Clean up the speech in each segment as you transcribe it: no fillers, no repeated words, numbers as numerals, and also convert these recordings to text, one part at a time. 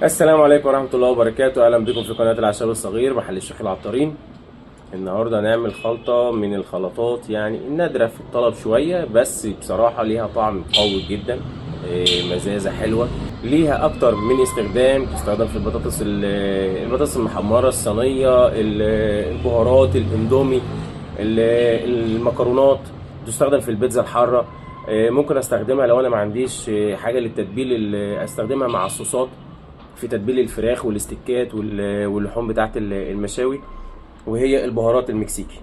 السلام عليكم ورحمة الله وبركاته. أهلا بكم في قناة العشاب الصغير محل الشيخ العطارين. النهاردة هنعمل خلطة من الخلطات يعني النادرة في الطلب شوية، بس بصراحة ليها طعم قوي جدا، مزازة حلوة، ليها أكتر من استخدام. تستخدم في البطاطس، البطاطس المحمرة، الصينية، البهارات، الاندومي، المكرونات، تستخدم في البيتزا الحارة. ممكن استخدمها لو انا ما عنديش حاجة للتتبيل، استخدمها مع الصوصات في تتبيل الفراخ والاستيكات واللحوم بتاعت المشاوي، وهي البهارات المكسيكي.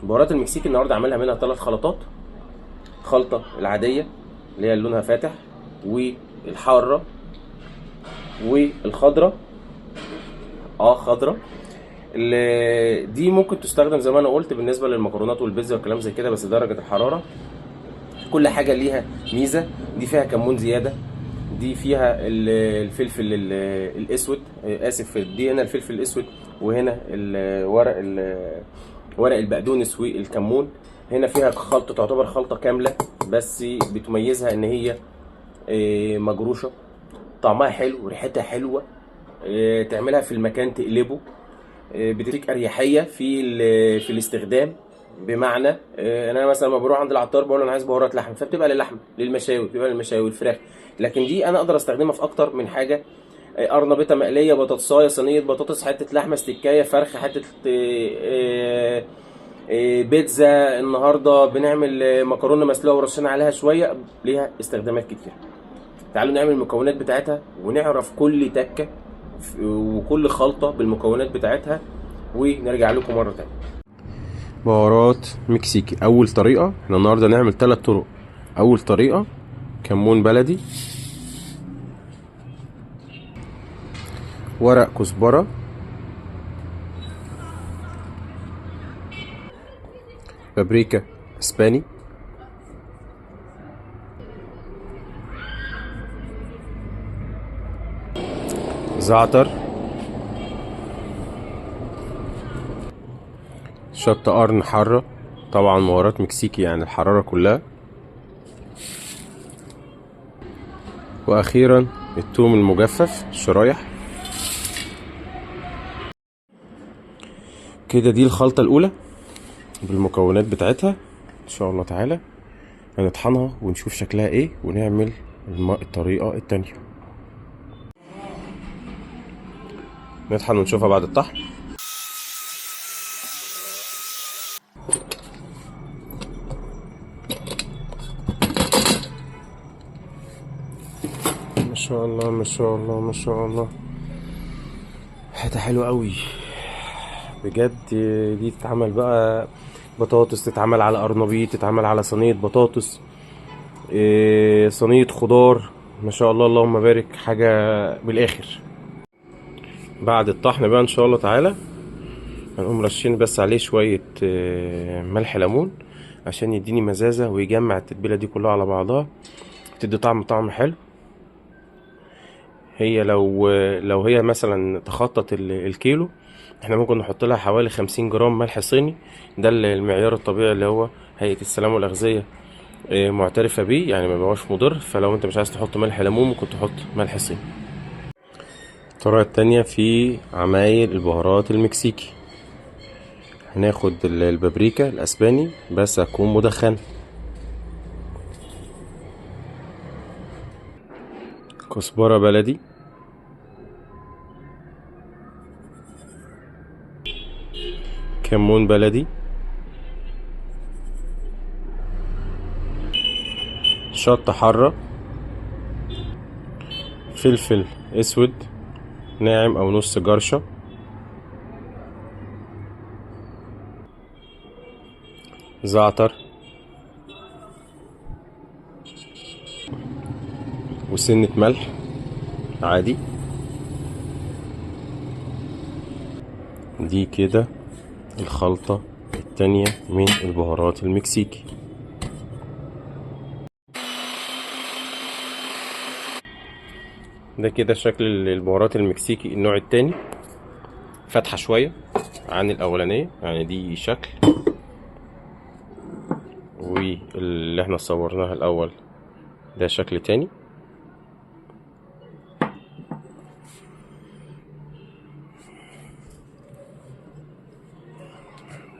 البهارات المكسيكي النهارده عاملها منها 3 خلطات. خلطة العادية اللي هي لونها فاتح، والحارة، والخضرة. خضرة اللي دي ممكن تستخدم زي ما انا قلت بالنسبة للمكرونات والبيتزا والكلام زي كده، بس درجة الحرارة. كل حاجة ليها ميزة. دي فيها كمون زيادة، دي فيها الفلفل الاسود، اسف، دي هنا الفلفل الاسود، وهنا ورق البقدونس والكمون. هنا فيها خلطة تعتبر خلطة كاملة، بس بتميزها ان هي مجروشة، طعمها حلو، ريحتها حلوة، تعملها في المكان تقلبه، بتديك اريحية في الاستخدام. بمعنى انا مثلا لما بروح عند العطار بقول له انا عايز بهارات لحم، فبتبقى للحم، للمشاوي، بتبقى للمشاوي الفراخ. لكن دي انا اقدر استخدمها في اكتر من حاجة. قرنبيطه مقلية، بطاطسايه، صينية بطاطس، حتة لحمه، استكايه، فرخة، حتة بيتزا. النهارده بنعمل مكرونه مسلوقة ورشينا عليها شوية. ليها استخدامات كتير. تعالوا نعمل المكونات بتاعتها ونعرف كل تكه وكل خلطه بالمكونات بتاعتها، ونرجع لكم مرة تانية. بهارات مكسيكي. اول طريقه، احنا النهارده نعمل 3 طرق. اول طريقه كمون بلدي، ورق كزبره، بابريكا اسباني، زعتر، شطة قرن حارة، طبعا بهارات مكسيكي يعني الحرارة كلها، واخيرا الثوم المجفف الشرايح. كده دي الخلطة الاولى بالمكونات بتاعتها. ان شاء الله تعالى هنطحنها ونشوف شكلها ايه، ونعمل الطريقة التانية. نطحن ونشوفها بعد الطحن. ما شاء الله ما شاء الله ما شاء الله، حتة حلوة قوي بجد. دي تتعمل بقى بطاطس، تتعمل على قرنبيط، تتعمل على صينية بطاطس، صينية خضار. ما شاء الله اللهم بارك، حاجة بالآخر. بعد الطحن بقى إن شاء الله تعالى هنقوم رشين بس عليه شوية ملح ليمون عشان يديني مزازة ويجمع التتبيلة دي كلها على بعضها، تدي طعم حلو. هي لو هي مثلا تخطت الكيلو، احنا ممكن نحط لها حوالي 50 جرام ملح صيني. ده المعيار الطبيعي اللي هو هيئة السلامة والأغذية، معترفة بيه، يعني ما بيبقاش مضر. فلو انت مش عايز تحط ملح ليمون ممكن تحط ملح صيني. الطريقة التانية في عمايل البهارات المكسيكي، هناخد البابريكا الأسباني بس هتكون مدخنة، كزبرة بلدي، كمون بلدي، شطة حارة، فلفل اسود ناعم او نص جرشة، زعتر، وسنة ملح عادي. دي كده الخلطة التانية من البهارات المكسيكي. ده كده شكل البهارات المكسيكي النوع التاني، فاتحة شوية عن الأولانية، يعني دي شكل، واللي احنا صورناها الأول ده شكل تاني.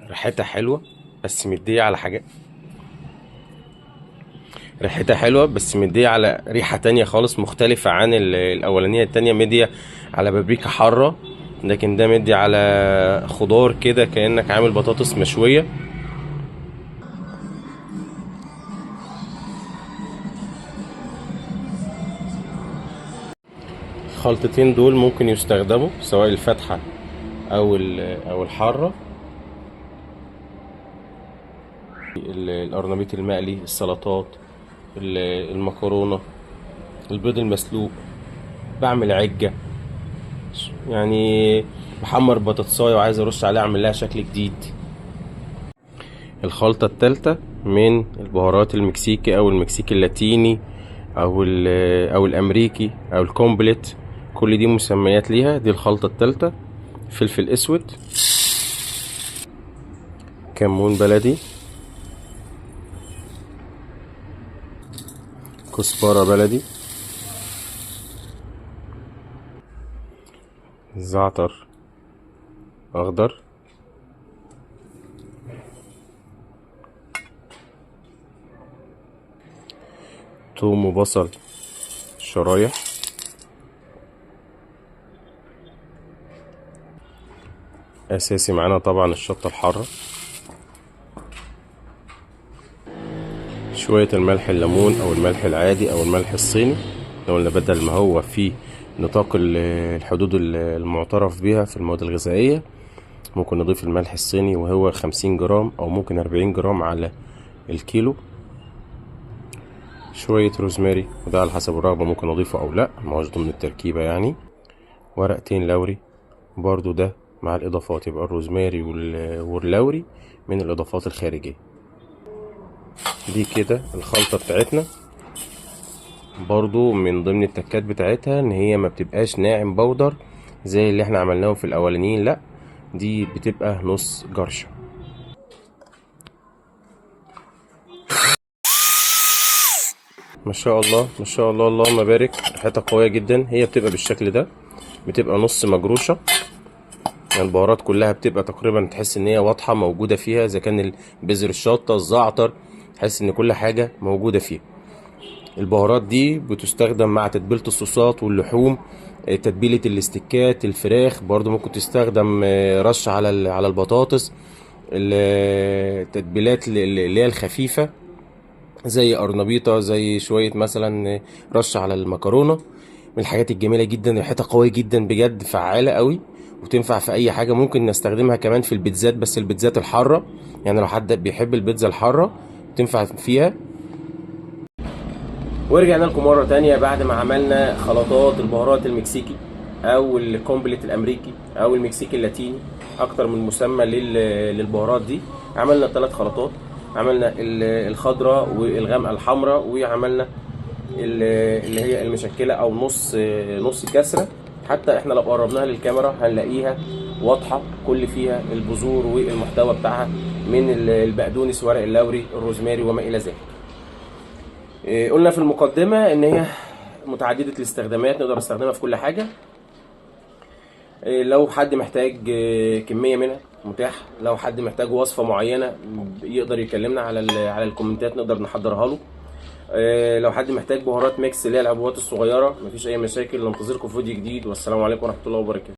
ريحتها حلوة بس مديه على حاجات، ريحتها حلوة بس مديه على ريحه تانية خالص مختلفة عن الاولانية. التانية مديه على بابريكا حارة، لكن ده مدي على خضار كده كانك عامل بطاطس مشوية. الخلطتين دول ممكن يستخدموا سواء الفاتحة او الحارة. القرنبيط المقلي، السلطات، المكرونه، البيض المسلوق، بعمل عجة يعني، بحمر بطاطسايه وعايز ارش عليها اعمل لها شكل جديد. الخلطة الثالثة من البهارات المكسيكي او المكسيكي اللاتيني او الامريكي او ال complete، كل دي مسميات ليها. دي الخلطة الثالثة. فلفل اسود، كمون بلدي، كزبره بلدي، زعتر اخضر، توم وبصل شرايح، اساسي معانا طبعا الشطه الحارة، شوية الملح الليمون او الملح العادي او الملح الصيني. لو قلنا بدل ما هو في نطاق الحدود المعترف بها في المواد الغذائية، ممكن نضيف الملح الصيني وهو 50 جرام او ممكن 40 جرام على الكيلو. شوية روزماري، وده على حسب الرغبة ممكن نضيفه او لا، ما هوش ضمن التركيبة يعني. ورقتين لوري برضو ده مع الاضافات، يبقى الروزماري واللوري من الاضافات الخارجية. دي كده الخلطة بتاعتنا. برضو من ضمن التكات بتاعتها ان هي ما بتبقاش ناعم بودر زي اللي احنا عملناه في الاولانيين، لا دي بتبقى نص جرشة. ما شاء الله ما شاء الله، اللهم بارك، ريحتها قوية جدا. هي بتبقى بالشكل ده، بتبقى نص مجروشة يعني، البهارات كلها بتبقى تقريبا تحس ان هي واضحة موجودة فيها، اذا كان بذر الشطة، الزعتر، تحس ان كل حاجة موجودة فيها. البهارات دي بتستخدم مع تتبيلة الصوصات واللحوم، تتبيلة الاستيكات، الفراخ برضو ممكن تستخدم، رش على البطاطس، التتبيلات اللي هي الخفيفة زي قرنبيطة، زي شوية مثلا رش على المكرونة. من الحاجات الجميلة جدا، ريحتها قوية جدا بجد، فعالة قوي وتنفع في اي حاجة. ممكن نستخدمها كمان في البيتزات، بس البيتزات الحارة يعني، لو حد بيحب البيتزا الحارة تنفع فيها. ورجعنا لكم مرة تانية بعد ما عملنا خلطات البهارات المكسيكي او ال complete الامريكي او المكسيكي اللاتيني، اكتر من مسمى للبهارات دي. عملنا 3 خلطات، عملنا الخضراء والغامقة الحمراء، وعملنا اللي هي المشكلة او نص كسرة. حتى احنا لو قربناها للكاميرا هنلاقيها واضحة، كل فيها البذور والمحتوى بتاعها من البقدونس، ورق اللوري، الروزماري وما الى ذلك. قلنا في المقدمة ان هي متعددة الاستخدامات، نقدر نستخدمها في كل حاجة. لو حد محتاج كمية منها متاح، لو حد محتاج وصفة معينة يقدر يكلمنا على الكومنتات نقدر نحضرها له. لو حد محتاج بهارات mix اللي هي العبوات الصغيرة مفيش أي مشاكل. ننتظركم في فيديو جديد، والسلام عليكم ورحمة الله وبركاته.